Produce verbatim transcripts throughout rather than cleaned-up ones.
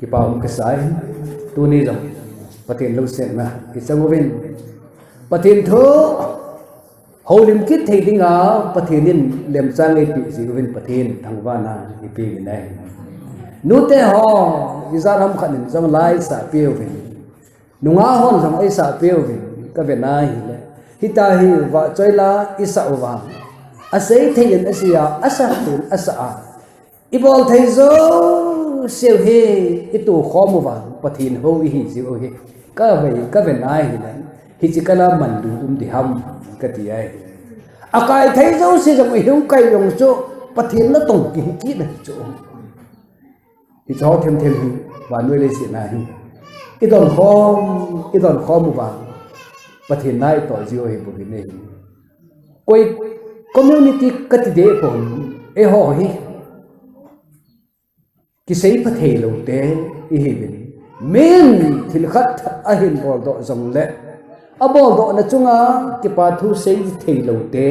Kipa um kasai, tuni jong Pathen lungsetna i chang uvin, Pathen thu houlim kit thei dinga Pathen in lemchang eipeh jeh uvin Pathen thangvahna i peuvin ahi. Nute ho, ijat ham khat in jong la eisah peuvin, nungah hon jong eisah peuvin, kaven ahile, hitia hi vahchoi la isah uva, asei thei in asei a, asah thei in asah a, ibol thei jouseu hi itoh khom uva, Pathen hou ihi jeh u hi kave, kaven ahile, hiche kal a manlu um ding ham kati ahi. Akai thei jouse jong ihung kai jong chu Pathen natong kihi kit ahi chu. Hiche ho themthem hi vannoi leiset na hi idon khom, idon khom uva, Pathen na itoh jeh u ahi bou hi nei. Koi community kati deh pon, eiho hi kisei pha thei lou te ihiuvin. Min thil khat ahin boldoh jongle, aboldohna chunga kipa thu sei thei lou te,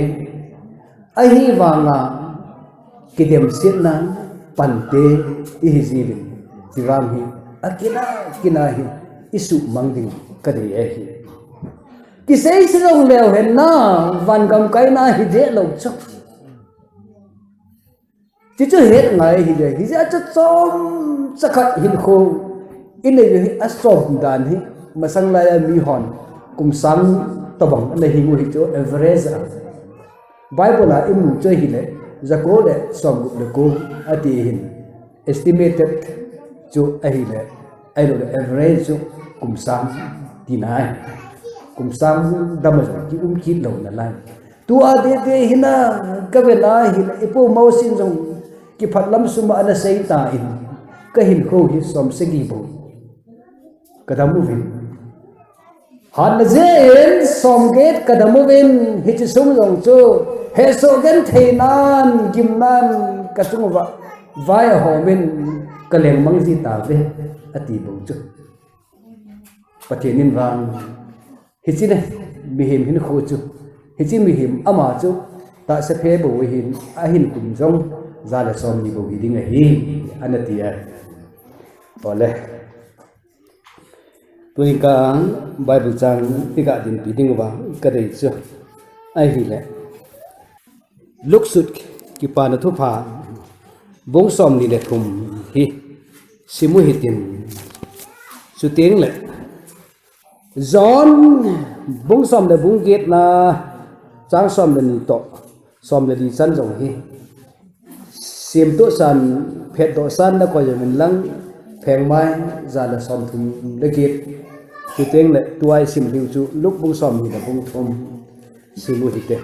ahivanga kidemsetna pan te ihi jiuvin, hiche vang hi akina, kina hi isuhmang ding kadei ahi. Kisei se jongleu hen na, vangam kaina hi deh lou chu. Chuchu het ngai hile, hijeh a chu chomcha khat hinkho inei u hi asom dan hi, masang laiya mihon kum sang tobang ana hing u hi chu average a. Bible a imu chu ahile, jako le somgup le ko ati hin, estimated chu ahile, ahiloule average chu kum sang tina ahi. Kum sang dam a jong kium kit lou nalai. Tua deh deh hina, kaven ahile, ipu Mosi in jong kiphat lam sum a ana sei tan, kahinkho hi somsagi bou kadam uvin, hatna jeh in somget kadam uvin, hiche sum jong chu hesoh genthei nan, gimnan kachung uva vai ahom in kalengmang ji tauve, ati bou chu. Pathen in vang hiche le mihem hinkho chu, hiche mihem ama chu tahsa phe bou ahin, ahin kum jong ja le somni bou hi ding ahi, ana ti ahi. Ole, tuni ka Bible chang iga dinpi ding uva kadei chu ahile, Luke sut Kipana Thupha bung somni le thum hi sim u hitin, chutengle John bung som le bung get na chang som le ni toh som le li chan jong hi, semtohsan, phetdohsan nakoi jong inlang, phengmai ja le somthum le get, chutengle tua isim diu chu Luke bung somni le bung thum sim u hite.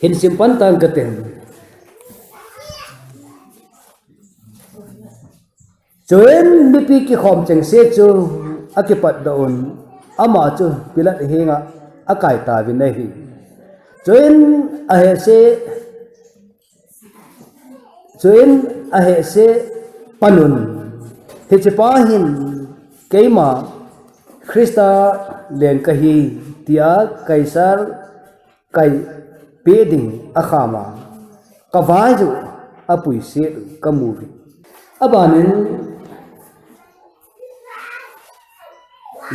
Hin sim pan tang kate. Chuin mipi kikhom chengse chu akipatdoh un, ama chu Pilat henga akai tauvin ahi. Chuin ahehse, chuin ahehse panun, hichepa hin keima Christa leng kahi, tia Kaisar kaipeh ding akhama, kavai chu apuiset kamuve. Abanin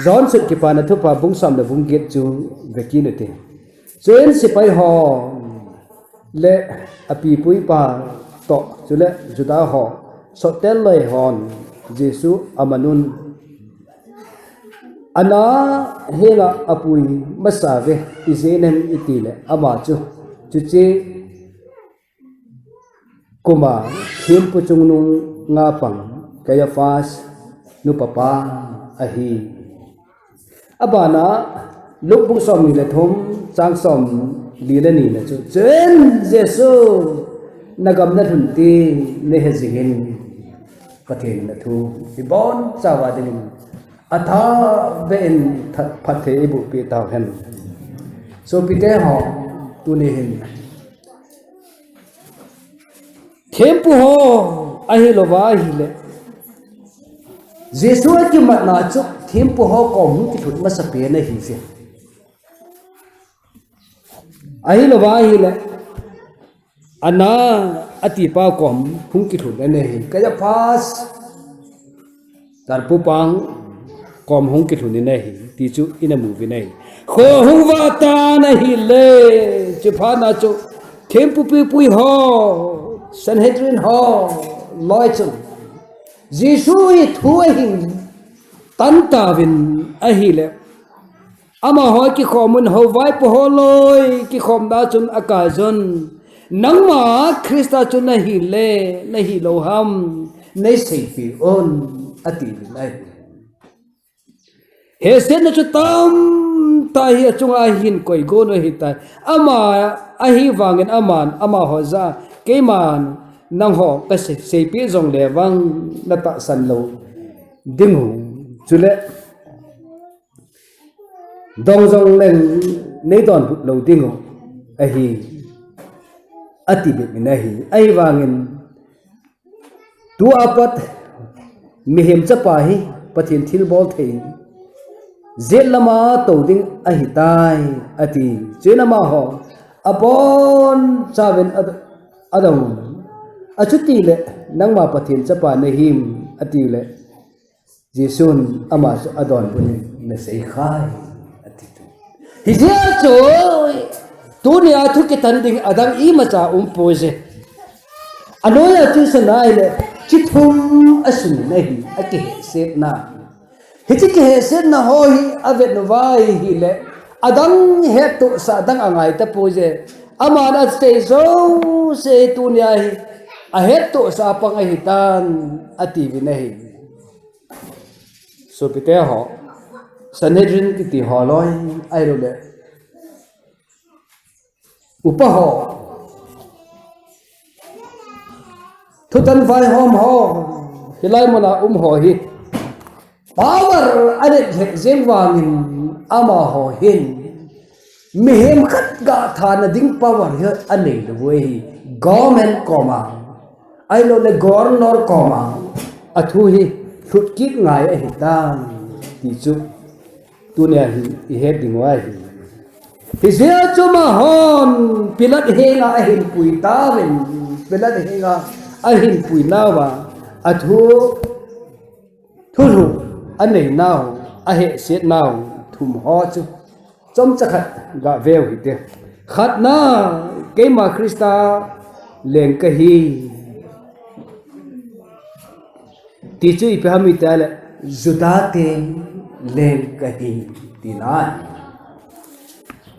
John sut Kipana Thupha bung som le bung get chu vekit ute. Chuin sepai ho le apipuipa toh chule Juda ho sottel loi hon Jesu amanun, ana henga apui masauve, ijeh inem itile ama chu chuche kuma thempu chungnunga pang Caiaphas nupapa ahi. Abana Luke bung somni le thum chang somli le ni na chu, chuin Jesu, nagam nalhun ti nahe jingin, Pathen in athu ibonchauva dingin athahbeh in phatthei eibohpeh tauhen. Sopite ho, tuni hin thempu ho ahilouva ahile, Jesu akimatna chu thempu ho kom hung kilhut masapen ahije. Ahilouva ahile, Anna atipa kom hung kilhut ana hi, Caiaphas Tarpu pang kom hung kilhun in ahi, ti chu ina mu uvin ahi. Kho hung vah tan ahile, chuphat na chu, thempu pipui ho, Sanhedrin ho, loi chun, Jesu hi thu ahin tan tauvin ahile, amaho kikhom un, ho vaipo ho loi kikhomna chun akai jun, nangma Christa chu nahi le, nahi lou ham, nei seipeh un, ati uvin ahi. Hehsetna chu tamtah hi achunga hin koi gon u ahitai. Ama ahivangin aman, amaho jah a, keiman nangho kasei, seipeh jongle vang natahsan lou ding u. Chule, dong jongleng nei donbut lou ding u ahi, ati bep in ahi. Ahivangin, tua pat mihem chapa hi Pathen thilbol thei, jet lama tou ding ahitai, ati. Chuin amaho, abonchauvin ad-, adong. Achutile, nangma Pathen chapa nahim, atile, Jesun ama chu adonbut in, nasei khai, ati chu. Hijeh chun, tunia thu kitan ding adang imacha umpoi je. Anoiya chu isei nahile, chi thum asun in ahi, akihehsetna. Hiche kihehsetna ho hi avet uva ahile, adang hettohsah dang angai tapoi je. Aman asei jouse tunia hi ahettohsah pang ahitan, ati uvin ahi. Sopite ho, Sanhedrin kiti ho loi, ahiloule upa ho, thutan vaihom ho, hilai muna um ho hi power alet lheh jeng vangin amaho hin mihem khat gahthana ding power hi anei lou u ahi, government koma, ahiloule governor koma athu hi lhut kit ngai ahitan, ti chu tunia hi ihet ding u ahi. Hijeh chun amahon Pilat henga ahinpui tauvin, Pilat henga ahinpui nauva, athu, thulhuh anei nau, ahehset nau thum ho chu chomcha khat gave u hite. Khatna, keima Christa leng kahi, ti chu ipi ham itile, Judate leng kahi, tina ahi.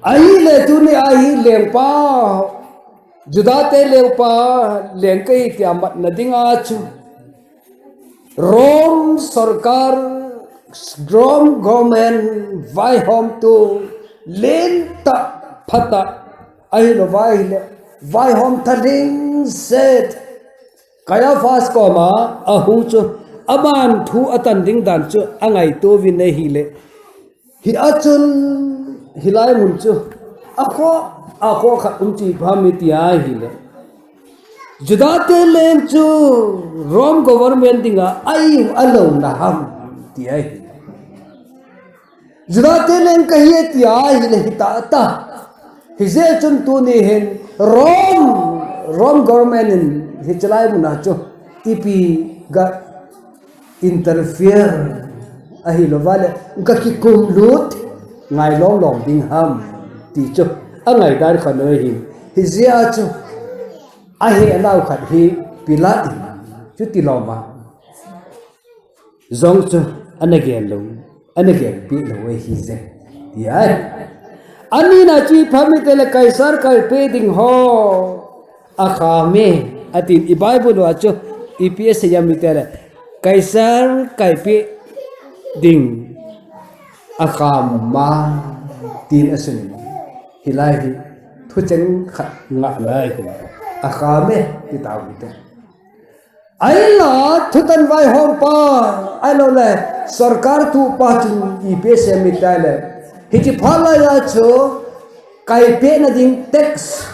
Ahile tunia hi lengpa, Judate lengpa leng kahi tia matna dinga chu, Rome sorkar, Rome government vaihomtu lentah phatah, ahilouva ahile, vaihom thalheng set Caiaphas koma ahung chu, aman thu atan ding dan chu angaito uvin ahile, hia chun hilai mun chu akhoh, akhoh khat um chu ipi ham iti ahile, Judate leng chu Rome government dinga ai u alouna ham, ti ahi. Judate leng kahi tia ahile hita ta. Hijeh chun tuni hin Rome, Rome government in hichelai muna chu ipi ga interfere ahilouvale, ga kikumlut ngai lom lom ding ham, ti chu angai dan kha noi hin. Hijeh a chu ahe nau khat hi Pilat in chuti loma jong chu ana gel lou, ana gelpeh lou ahi je, ti ahi. Anina chu ipi ham itile Caesar kaipeh ding ho akham e, atin i Bible a chu ipi asei ham itile Caesar kaipeh ding akham ma, tin asun. Hilai hi thucheng khat ngah lai hi, akham e, ti tau hite. Ahinla thutan vaihompa, ahiloule sorkar thupa chun ipi asei ham itile, hiche phat laiya chu kaipehna ding tax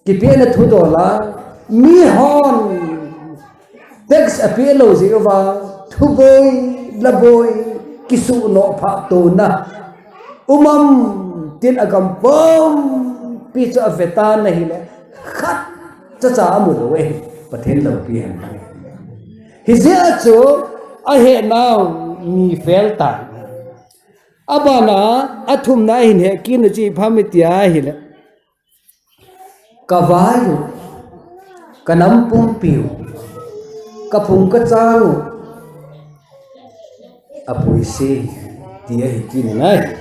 kipehna thudol a, mihon tax apeh lou jeh uva thuboi, laboi, kisuhnoh phatona um am, tin agam pumpi chu avetan ahile, khatcha cha amu lou ahi, Pathen loupi hen. Hijeh a chu ahe nau mi fel ta. Abana, athumna ahin he kit na chu ipi ham iti ahile, ka vai u, ka nam pumpi u, ka phung ka chang u, apuise, ti ahi kit in ahi.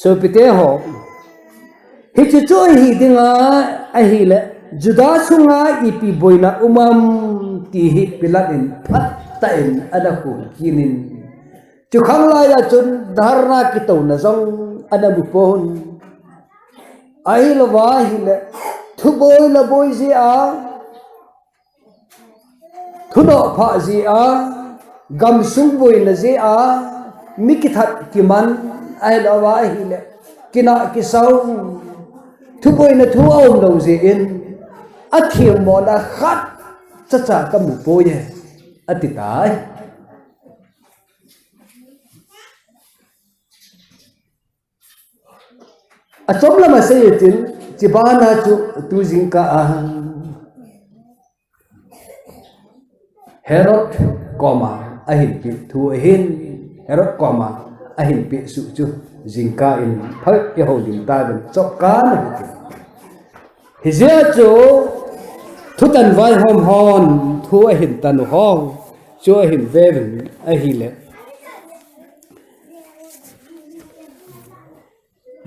Sopite ho, hiche chu ahi dinga ahile, Juda sunga ipi boina um am ti hi Pilat in phatah in ana khu kit in. Chukhang laiya chun dharna kitouna jong ana mu pon. Ahilouva ahile, thuboi la boi jeh a, thudoh phah jeh a, gamsung boina jeh a, mi kithat kiman, ahilouva ahile, kinah kisau, thuboina thu aum lou jeh in, athemmona khat chacha ka mu poi e, ati tai. Achom lam a sei tin, chubana chu tu jingkah a Herod koma ahin peh thu ahin, Herod koma ahin peh suh chu jingkah in phat i houlim tauvin chopkhat ahi ti. Hijeh a chu thutan vaihom hon thu ahin tan u ho chu ahin ve uvin ahile,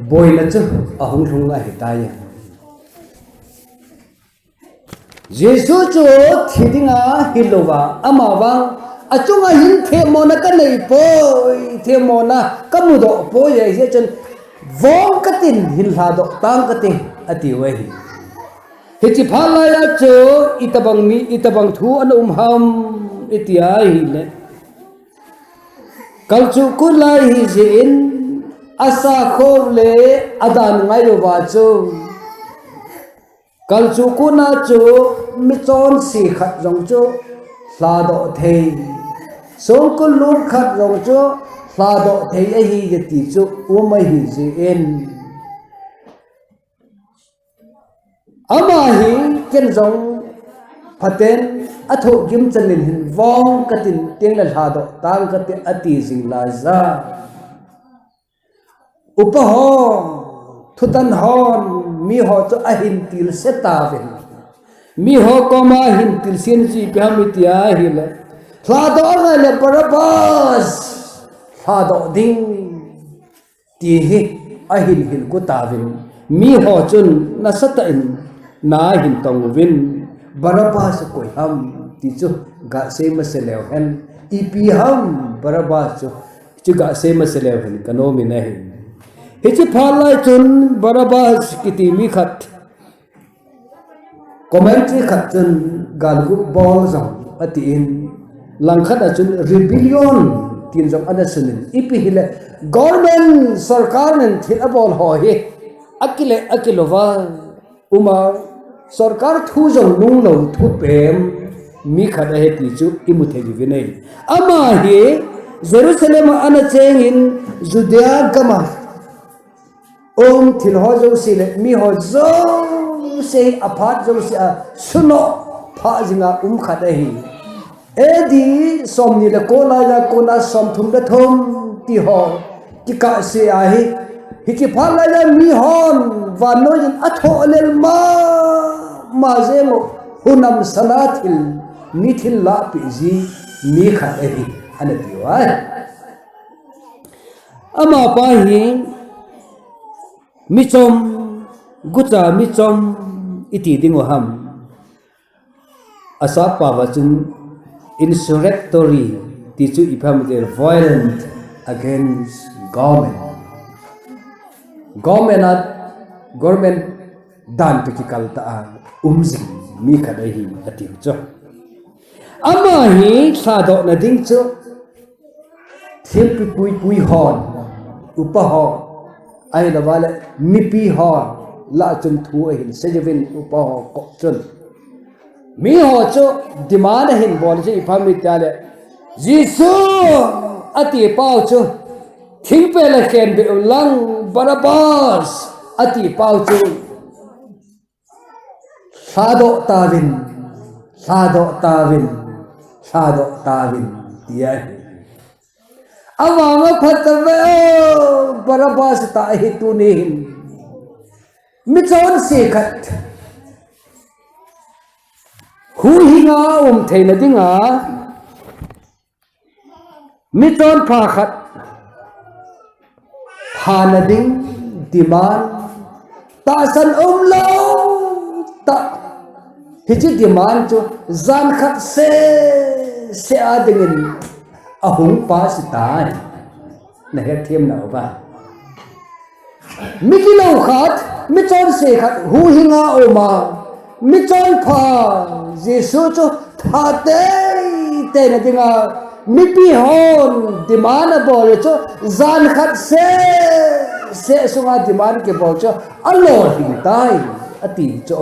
boina chu ahung lhung ahitai. Jesu chu thi dinga hilouva, amavang achunga hin themmona ka nei poi, themmona ka mudoh poi, hijeh chun vang katin hin lhadoh tang kate, ati u ahi. Hiche phat laiya chu itobang mi, itobang thu ana um ham iti ahile, kalchuh kut lai hijeh in, asakho le adan ngai louva chu kalchuh kutna chu michonse khat jong chu lhadoh thei, songkul lut khat jong chu lhadoh thei ahi ti chu um ahi jeh in, ama hi ken jong phaten athoh gimchan in hin vang katin tengle lhadoh tang kate ati jing laiya, upa ho, thutan hon, miho chu ahin tilse tauvin. Miho koma ahin tilse na chu ipi ham iti ahile, lhadoh ngai le Barabbas lhadoh ding, ti hi ahin hilgu tauvin. Miho chun nasatah in na ahin tong uvin, Barabbas koi ham ti chu gasei masa leu hen, ipi ham Barabbas chu, chu gasei masa leu hen kanom in ahi. Hiche phat lai chun Barabbas kiti mi khat, commentary khat chun galguh bol jong atin, langkhat a chun rebellion tin jong ana sunin, ipi hile government, sorkar nen thil abol ho hi akile, akilouva uma, sorkar thu jong lunglou thupem mi khat ahi ti chu imu thei uvin ahi. Ama hi Jerusalem a ana chengin Judea gam a um thil ho jouse le miho jouse hi aphat jouse a sunoh phah jinga um khat ahi. A D somni le ko laiya kona somthum le thum ti ho kikahse ahi. Hiche phat laiya mihon vannoi in athoh lel mama jeng u, hunam sala thil, mi thil lahpeh ji mi khat ahi, ana tiu ahi. Amapa hi michom, gucha michom iti dingu ham. Asap paova chun insurrectory ti chu ipi ham itile violent against government. Government a, government dan toh kikal tah a um jing mi khat ahi atiu chu. Ama hi lhadohna ding chu thilpi puipui hon, upa ho, ahilouva le mipi ho lah a chun thu ahin sei uvin, upa ho koma chun. Miho chu demand ahin bol chu ipi ham itile, Jesu ati pau chu thingpel a khenbeh unlang, Barabbas ati pau chu lhadoh tauvin, lhadoh tauvin, Lhadoh tauvin, ti ahi. Amavang aphat tave o, Barabbas tah ahi tunin. Michonse khat huhhinga um theina dinga, michonpha khat phana ding demand tahsan umlou tah. Hiche demand chu jan khat seh seh a dingin ahung pass tai. Nahet them nau va. Migilou khat, michonse khat huhhinga uma, michonpha Jesu chu tha teiteina dinga, mipi hon demand abol chu, jan khat seh seh sunga demand kibol chu alolhing tai, ati chu.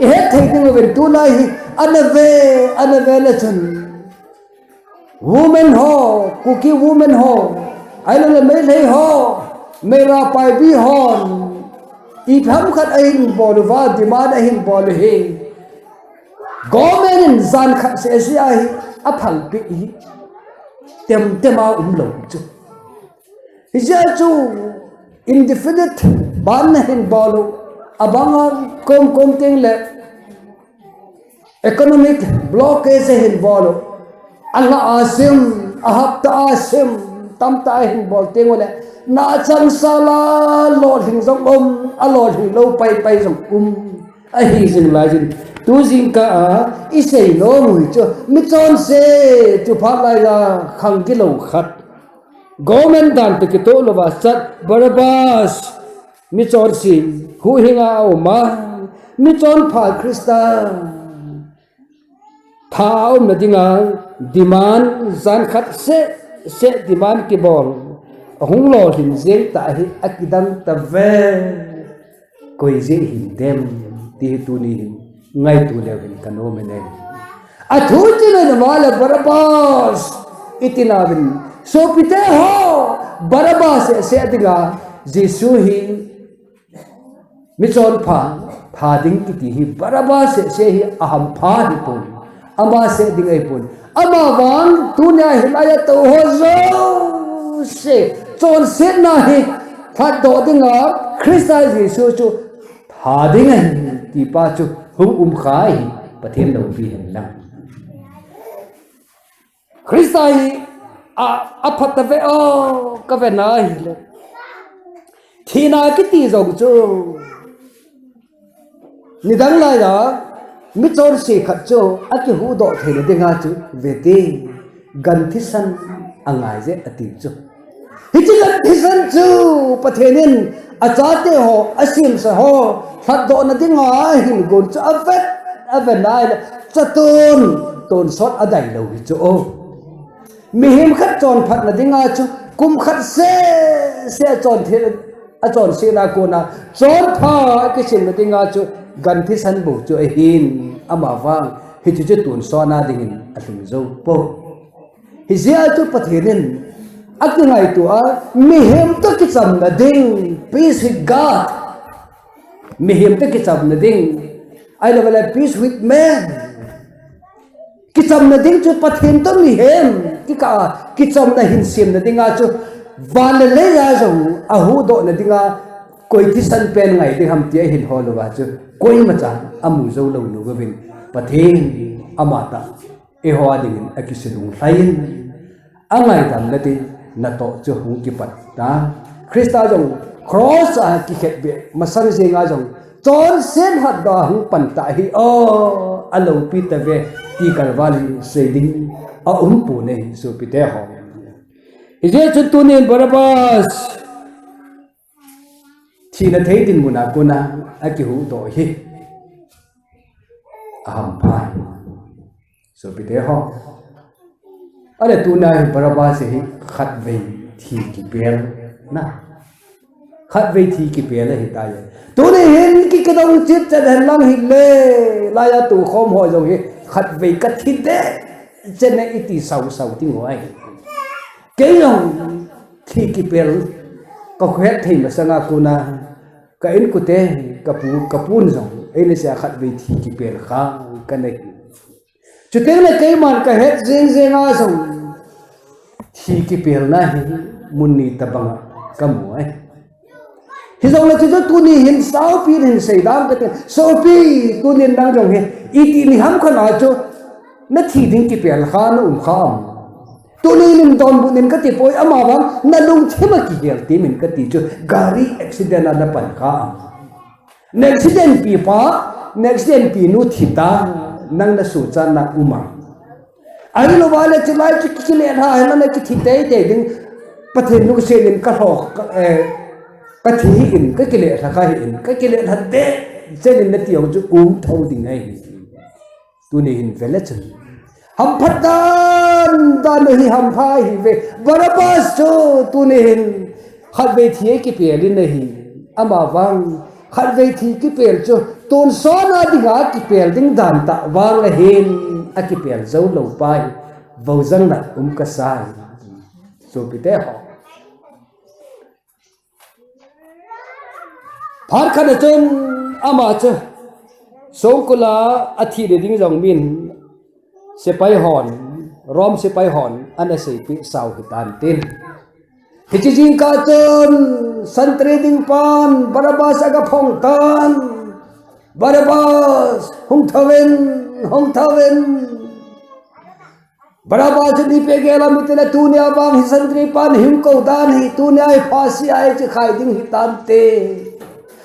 Ihet thei diuvin tulai hi, ana ve, ana ve le chun, women ho, Kuki women ho, ahilouleh Meitei ho, Meira Paibi hon, ipi ham khat ahin bol uva, demand ahin bol u hi, government in jan khat seh seh a hi aphalpeh hi, temtema umlou chu. Hijeh chun indefinite ban ahin bol u, abanga komkom tengle economic blockade ahin bol u, alha a sim, ahapta a sim, tamtah ahin bol tengule, nachangseh a lolhing jong um, alolhing lou paipai jong um, ahi jing laijin. Tu jingkah a isei nom u chu, michonse chu phat laiya khang gilou khat, government dan toh kitoh louva chat Barabbas, michonse huhhinga auma, michonpha Christa tha umna dinga demand jan khat seh seh demand kibol, ahung lolhing jeng tah hi akidang tave. Koi jeh hidem, ti hi tuni hin ngaito leu hin kanom e. Athu china le Barabbas iti nauvin, sopite ho, Barabbas seh seh dinga Jesu hi michonpha tha ding kiti hi, Barabbas seh seh hi ahampha hipon, ama seh ding ahipon. Amavang tunia hilaiya tou ho jouse chonsetna hi lhatdoh dinga Christa Jesu chu tha ding ahi, tipa chu hung umkha hi, Pathen loupi hen lang. Christa hi a, aphat tave o, kavena hile, thina kiti jong chu nidang laiya michonse khat chu akihuhdoh theina dinga chu vete, gan thisan angai je ati chu. Hiche gan thisan chu Pathen in achate ho, asemsa ho lhatdohna dinga ahin gon chu avet, avet nai le, chaton tonsot adei lou hi chu o. Mihem khat chonphatna dinga chu kum khat seh seh achon thei, achonsetna kona chonpha akisemna dinga chu gan thisan bou chu ahin, amavang hiche chu tonsotna dingin alhing jou pou. Hijeh a chu Pathen in akingaito a, mihem toh kichamna ding, peace with God. Mihem toh kichamna ding, ahilouleh peace with man. Kichamna ding chu Pathen toh mihem kikah a kichamna hin semna dinga chu van le leiya jong ahuhdohna dinga koi thisan pen ngai ding ham ti ahin hol uva chu koimacha amu jou lou nau uvin, Pathen amatah eiho a dingin akise lunglhai in, angaidam nati natoh chu hung kipat ta. Christa jong cross a kikhetbeh masang jenga jong chonset lhatdoh a hung pan tah hi o, aloupi tave ti kalval hi sei ding aumpon e, sopite ho. Hijeh chun tunin Barabbas thina thei dinmuna kona akihuhdoh hi ahampha hi, sopite ho. Ahile tuna hi Barabbas hi khatvei thi kipelna, khatvei thi kipel ahitai. Tuni hin ki, kidong chitchet henlang hile, laiya tukhom ho jong hi khatvei kathi deh cheh e iti sausau ding u ahi. Kei jong thi kipel kakhohet thei masanga kona ka inkote, kapu, kapun jong eina sea khatvei thi kipel kha kana hi. Chuteng le keiman kahet jeng jeng a jong thi kipelna hi mun ni tabang a kamu ahi. Hijongle chuchu tuni hin saupi hin seidam kate, sopi, tuni nang jong hi iti ni ham khat a chu nathi ding kipel kha na um kha am? Tuni hin donbut in kati poi, amavang nalungthim a kigel temin kati chu gari accident a napan kha am? Accident pi pa, accident pi nu thi ta, nang nasuhchatna um am? Ahilouva le chulai chu kile lha hina le kithi teitei ding, Pathen lungset in kalhoh, ka, eh, kathi hih in, kakile lha kha hih in, kakile lha deh chen in nati jong chu um tho ding ahi. Tuni hin vele chun hamphat dan dan u hi hampha hi ve. Barabbas chu tuni hin khatvei thi akipel in ahi. Amavang khatvei thi kipel chu tonsot a dinga kipel ding dan tah vang ahin, akipel jou lou pa hi vohjang na um kasai. Sopite ho, phat khat a chun ama chu songkul a athi ding jong min sepai hon, Rom sepai hon ana seipeh sau hitan tin. Hiche jingkah chun santri ding pan Barabbas aga phong tan. Barabbas, hung thouvin, hung thouvin. Barabbas chu ipi gel ham itile, tunia vang hi santri pan hung kou dan hi, tunia hi phasi a eichikhai ding hitante.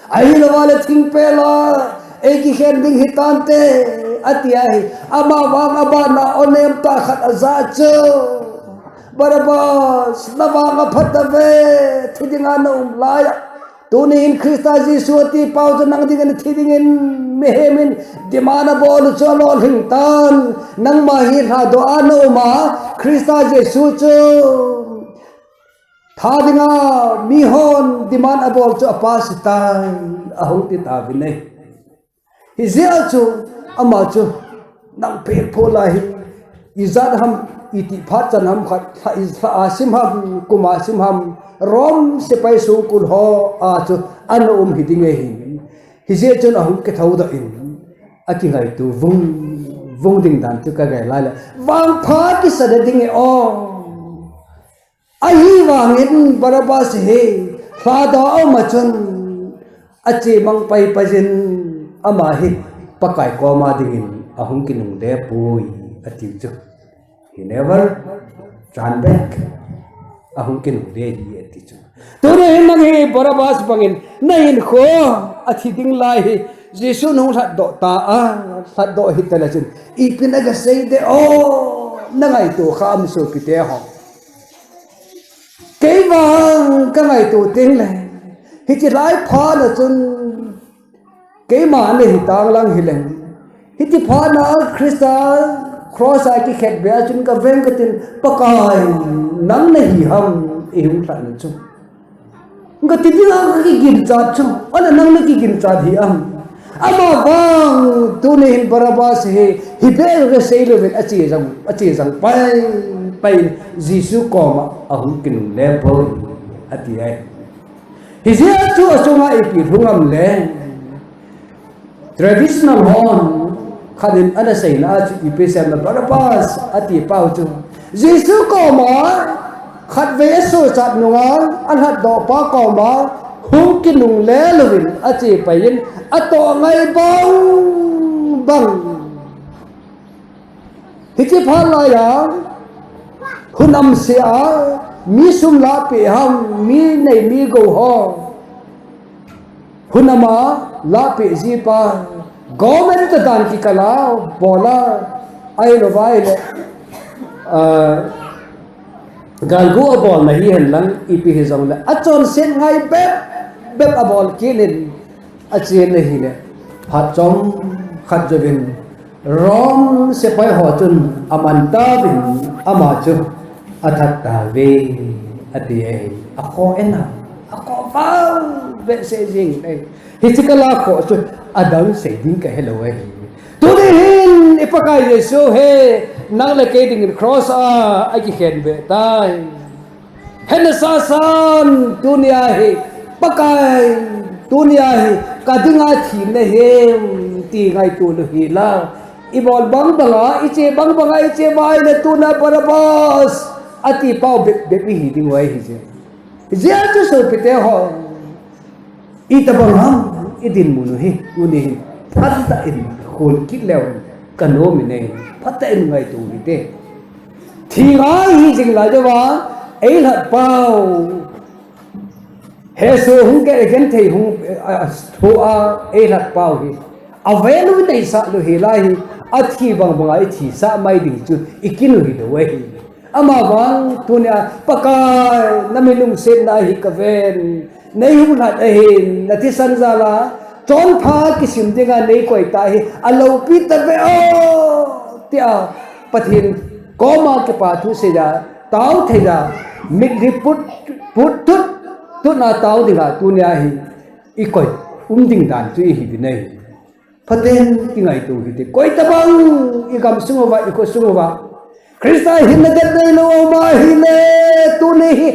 Ahilouva le thingpel a eikikhen ding hitante, ati ahi. Amavang abana onem tah khat ajah chu, Barabbas, navang aphat tave, thi dinga naum laiya. Tuni hin Christa Jesu ati pau chu nang dingin thi dingin mihem in demand abol u chu alolhing tan. Nangma hi lhadoh a naum a, Christa Jesu chu that dinga mihon demand abol chu apass tai, ahung ti tauvin ahi. Hijeh a chu ama chu nang phelpho lai hi, ijat ham, iti phat chan ham khat, lha, lha a sim ham, kum a sim ham, Rom sepai songkul ho a chu ana um hiding ahi. Hijeh chun ahung kithoudoh in, akingaito vung vung ding dan chu kagel lai le, vangpha kisa ding e o. Ahivangin Barabbas hi lhadoh a um a chun achemang paipai jin, ama hi Pakai koma dingin ahung kinungle poi atiu chu. He never turn back. Ahung kinungle e ati chu. Tuni hin nang hi Barabbas bangin nahinkho a thi ding lai hi Jesu nahung lhatdoh ta a, lhatdoh hita le chun ipi nagasei ding o, nangaito kha am sopite ho? Kei vang kangaito teng le, hiche lai phat a chun keima nahi tang lang hileng, hiti phat a Christa cross a kikhetbeh a chun kaveng katin, Pakai, nang nahi ham, eihung lhatna chu. Kati dinga kakiginchat chu, ana nang nakiginchat hi am? Amavang tuni hin Barabbas hi, hibeh kasei louvin ache jang, ache jang paipai in Jesu koma ahung kinungle poi ati ahi. Hijeh a chu achunga ipi lhung am le, traditional hon khat in ana seina a chu ipi asei em, Barabbas ati pau chu Jesu koma khatvei asochat nunga alhatdoh pa koma hung kinungle louvin ache pai in atoh ngai bang bang. Hiche phat laiya, hunam sea, mi sum lahpeh ham, mi nei mi gou ho, hunam a lahpeh jipa, government a dan kikal a bol a, ahilouva ahile, ah, galgu abolna hihen lang, ipi hijongle, achonset ngai bep bep abol kit in, achen ahile, phat chomkhat jouvin, Rom sepai ho chun aman tauvin, ama chu athat tauve, ati ahi. Akhoh e na, akhoh vang behseh jeng e. Hiche kal a khoh chu adang sei ding kahelou ahi. Tuni hin i Pakai Jesu hi nang le kei dingin cross a akikhenbeh tai. Hetna sasan, tunia hi, Pakai, tunia hi kadinga thi nahim ti ngaito lou hila, ibol bang banga, iche bang banga, iche vai le tuna Barabbas ati pau bep bep ihi ding u ahi je. Hijeh chun sopite ho, itobang ham idinmun u hi, tuni hin phatah in khol kit leu hen kanom in ahi, phatah in ngaito u hite. Thi ngai hi jing lai jouva, eilhat pau, hesoh hung kei, genthei hung, a, a, thu a, eilhat pau hi, avel u ineisah lou hi lai hi, athi bang banga ithisah mai ding chu ikin u hilou ahi. Amavang tunia, Pakai, nami lungsetna hi kaven, neihung lhat ahin, nathisan jal a chonpha kisim dinga neikoi tah hi aloupi tave o, tia Pathen koma kipa thu seiya, tao theiya, mitlhi put, put tut, tutna tao dinga tunia hi ikoi um ding dan chu ihiuvin ahi. Phaten kingaito u hite, koitobang igamsung uva, ikho sung uva Christa hinna det neilou aum ahile, tuni hi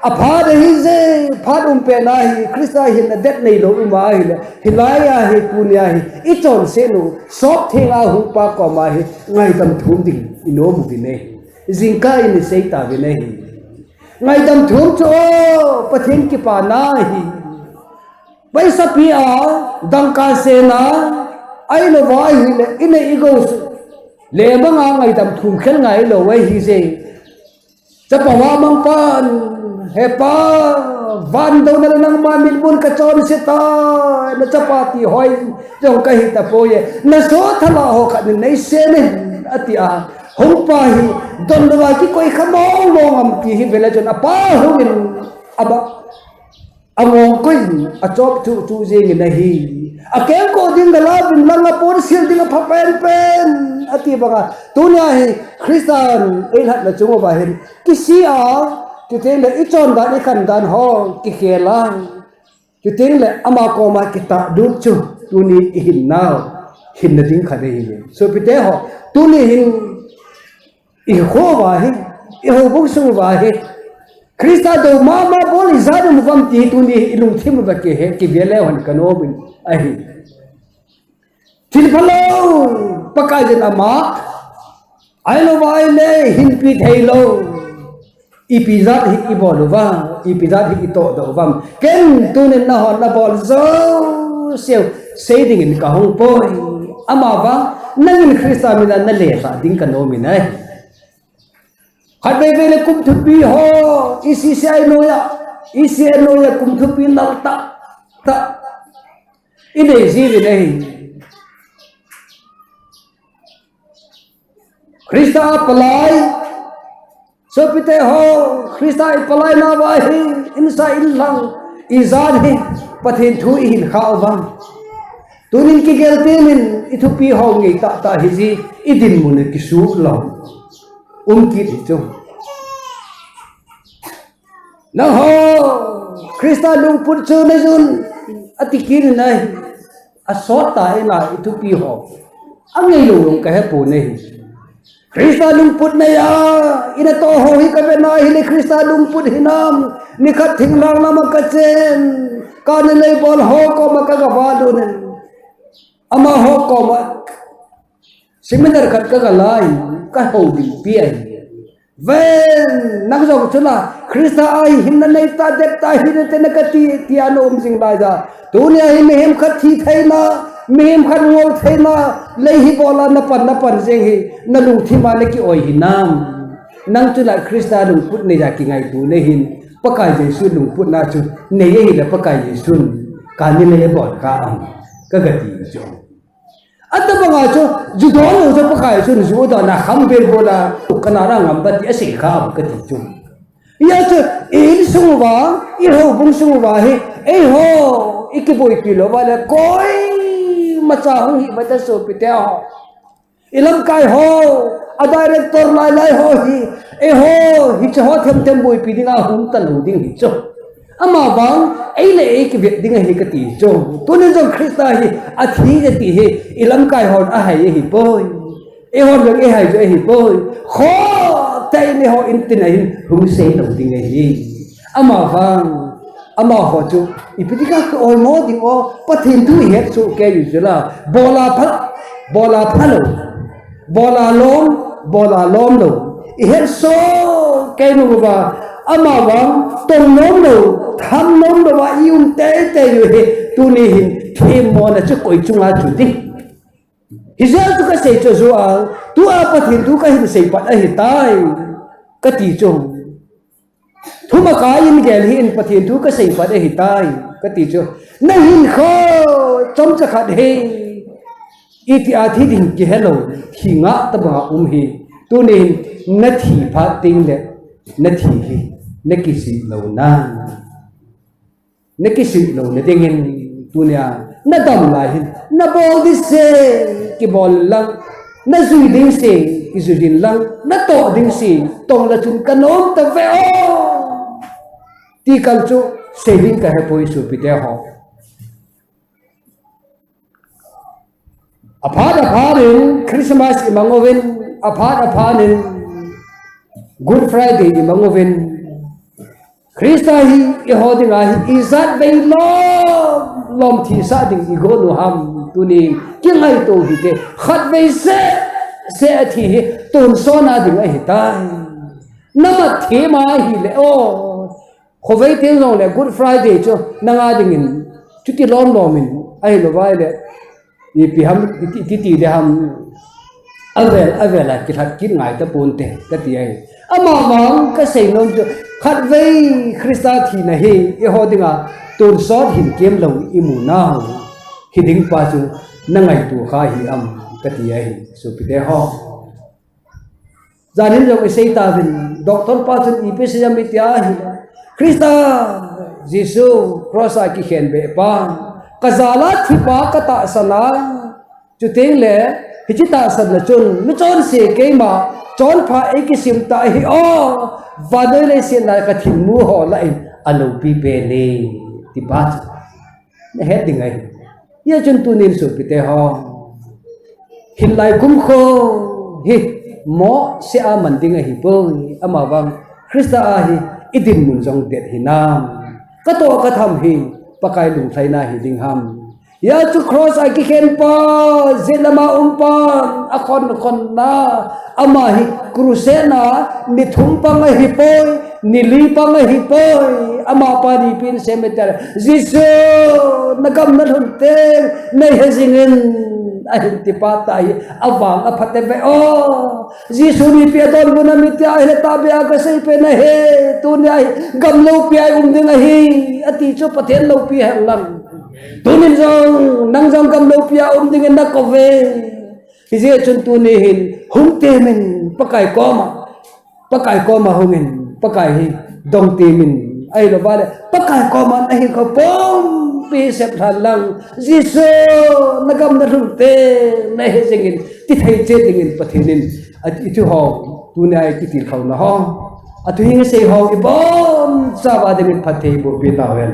aphat ahije, phat um pet na hi, Christa hinna det neilou um ahile, hilai a hi, tunia hi, ichonset u soptheng a hungpa koma hi ngaidam thum ding inom uvin ahi. Jingkah in isei tauvin ahi. Ngaidam thum chu o, Pathen kipana ahi. Vaisapi a, dangka sena, ahilouva ahile, inei igou su, le banga ngaidam thum khel ngailou ahije. Chapa vamangpan, He Pa, van douna le nangma mitmun kachonse tai, nachapa tihoi jong kahi tapoi e, nasoh thala ho khat in neisem in, atia, hungpa hi donlouva kikoi kha mong mong am ti hi vele chun apa hungin, aba, angong koiyin achop chuh chuh jengin ahi. Akengkoh ding gala vin lang, aponsil ding apha penpen, ati banga, tunia hi Christan eilhatna chung uva hin kisih a, chuteng le ichon dan ikhan dan ho kikhel a, chuteng le ama koma kitahlut chu tuni ihinnau hinna ding khat ahi. Sopite ho, tuni hin ikho uva hi, ihoubung sung uva hi, Christa dou mama bol ijat um uvam ti hi tuni ilungthim uva kihe, kivel leu hen kanom in ahi. Thil phalou, Pakaiyin ama, ahilouva ahile hinpi theilou, ipi jat hi ibol uva, ipi jat hi itohdoh uvam. Ken tunin nahon nabol jouseu sei dingin kahung poi. Amavang nangin Christa mina nalesah ding kanom in ahi. Khatvei vei le kum thupi ho, ECCI noiya, ECN noiya kum thupi nal tah tah inei jiuvin ahi. Christa a palai, sopite ho, Christa ipalai nauva hi, insa inlhang, ijat hi Pathen thu ihin khah uvam. Tunin kigel temin, ithupi ho ngei tahtah hiji, idinmun u kisuh lou um kit hichu. Nangho, Christa lungput chu najun, ati kit in ahi. Asot tah in a ithupi ho angeilou jong kahepon ahi. Christa lungput neiya inatoh ho hi kavet na ahile Christa lungput hinam, nikhat thinglhang lama kachen, kani leibol ho koma kagavalun in, amaho koma seminar khat kagalai, kahoulimpi ahi. Ven, nang jong chula Christa a hi hinna neitah, dettah hinte nakati, tia naum jing laiya, tunia hi mihem khat thi theina, mihem khat ngol theina lei hi bola napan, napan jeng hi, nalungthima nakioi hinam? Nang chula Christa lungput neiya kingaito nahin, Pakai Jesu lungputna chu nei ahile Pakai Jesun kani lei abol kha am, kagati chu. Atobanga chu, ju donlou chu Pakai chun ju dona khambel bola, kanara ngam ba ti asei kha am kati chu. Hijeh chun, i insung uva, ihoubung sung uva hi, eiho ikiboipi louva le koimacha hung hih uva ta sopite ho, ilamkai ho, a director lailai ho hi, eiho hiche ho themthem boipi dinga hung talou ding hichu. Amavang eile ei kivet ding ahi kati chu. Tunin jong Christa hi athi e ti hi ilamkai hon ahai ahipoi, eihon jong eihai chu ahipoi. Khohtah in eiho intina hin hung seilou ding ahi. Amavang amaho chu ipi dinga ka oimo ding o, Pathen thu ihet soh kei u chula, bola pha, bola phalou, Bola lom, bola lom lou. Ihet soh kei nung uva, amavang tong nom lou, tham nom lou va i um teitei u hi, tuni hin themmona chu koi chunga chu ding. Hijeh a chu kasei chu, tua Pathen thu kahin seipat ahitai, kati chu. Thumakai in gel hih in, Pathen thu kaseipat ahitai, kati chu. Nahinkho chomcha khat hi, itia thi ding kihelou, thi ngah tabanga um hi. Tunin nathi phat tengle, nathi hi nakisih louna, nakisih louna dingin, tunia nadam lai hin nabol ding se kibol inlang, najui ding se kijui inlang, natoh ding se tong le chun kanom tave o, ti kal chu sei ding kahepoi sopite ho. Aphat aphat in Christmas imang uvin, aphat aphat in Good Friday imang uvin, Christa hi eiho dinga hi ijat vei lom lom thisah ding igot u ham, tunin kingaito hite. Khatvei seh seh a thi hi tonsot na ding ahitai. Namat them ahile o, khovei teng jongle Good Friday chu nanga dingin chuti lom lom in, ahilou vaile ipi ham, iti, iti ti ding ham, avel avel a kilhat kit ngai taponte kati ahi. Amavang kasei nom chu, khatvei Christa thina hi eiho dinga tonsot hinkemlou imu nau hiding pa chu nangaito kha hih am, kati ahi sopite ho. Janin jong isei tauvin, doctor pa chun ipi sei am itia ahile, Christa Jesu cross a kikhenbeh pa, kajal a thipa katahsan a, chutengle hiche tahsanna chun michonse keima chonpha eikisim ta ahi o, vannoi leiset lai kathinmu ho lah in aloupi pen e, ti pa chu. Nahet ding ahi. Hijeh chun tunin sopite ho, hinlai kumkho hi mohseh a man ding ahipoi, amavang Christa a hi idinmun jong det hinam, katoh katham hi Pakai lunglhaina hiding ham. Hia chu cross a kikhen pa, jet lama um pa, akhon khonna, ama hi crusade na ni thum pang ahipoi, ni li pang ahipoi, amapa ni pen cemetery, Jesu, nagam nalhun teng neihe jingin, ahin tipa tah hi, avang apha tave o. Jesu mipi adonbut nam itia ahile, tahbeh a kasei pen ahi, tunia hi gam loupia i um ding ahi, ati chu Pathen loupi henlang. Tunin jong nang jong gam loupia um dingin nakouve. Hijeh chun tuni hin hung temin Pakai koma, Pakai koma hungin, Pakai hi dong temin, ahilou vale Pakai koma nahinkho pumpi sep lhan lang, Jesu, nagam nalhun teng neihe jingin, ti thei cheh dingin Pathen in ithu ho, tunia ikitilkhouna ho, athu hing sei ho ibonchauva dingin phatthei eibohpi tauhen.